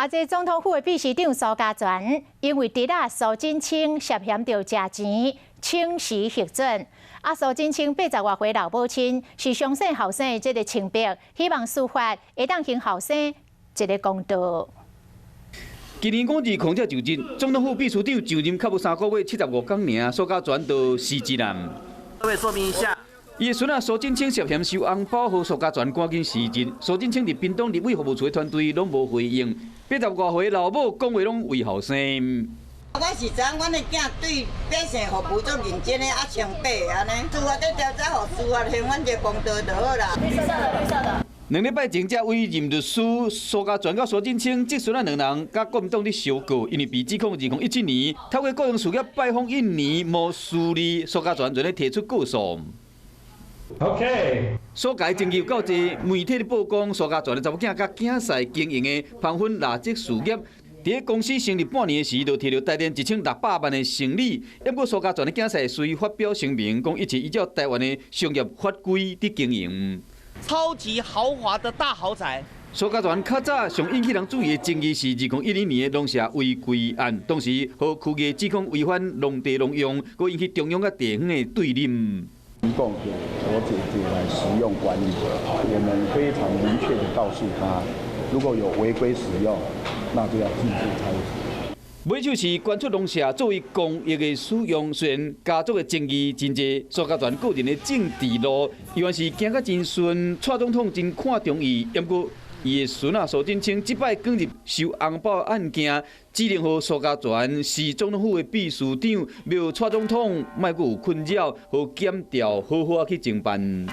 啊，這總統府的秘書長蘇嘉全，因為侄仔蘇震清涉嫌著食錢，請辭核准。啊，蘇震清80外歲老母親是上細後生的這个清白，希望司法會當還後生一个公道。今年五二空姐就職，總統府秘書長就任較無3個月，75工爾，蘇嘉全就辭職啦。各位說明一下。伊的孫仔蘇震清涉嫌收紅包，予蘇嘉全趕緊辭職。蘇震清佇屏東立委服務處的團隊攏無回應。80外歲老母講話攏為後生。我是知影阮的囝對百姓服務足認真的，啊清白按呢，司法咧調查，予司法還阮一个公道就好啦。綠色的，綠色的。2禮拜前才委任律師蘇嘉全佮蘇震清，這孫仔兩人佮國民黨咧相告，因為被指控2017年透過個人事業拜訪印尼謀私利，蘇嘉全就咧提出告訴。 OK。蘇家爭議有夠濟，媒體咧報講蘇嘉全的查某囝佮囝婿經營的芳芬蠟燭事業，佇公司成立半年時，就提著台電1600萬的成利。不過蘇嘉全的囝婿隨發表聲明，講一切依照台灣的商業法規佇經營。超級豪華的大豪宅。蘇嘉全較早上引起人注意的爭議是2010年的農舍違規案，當時予區議指控違反農地農用，閣引起中央佮地方的對立。提供給我姐姐來使用管理，我們非常明確的告訴他，如果有違規使用，那就要記錄拆除。尾手是捐出農舍作為公益的使用，雖然家族的爭議真濟，蘇嘉全個人的政治路猶原是行甲真順，蔡總統真看重伊，毋過伊的孫仔蘇震清這擺捲入收紅包案件，只能予蘇嘉全是總統府的秘書長，欲蔡總統莫閣有困擾，予檢調好好仔去偵辦。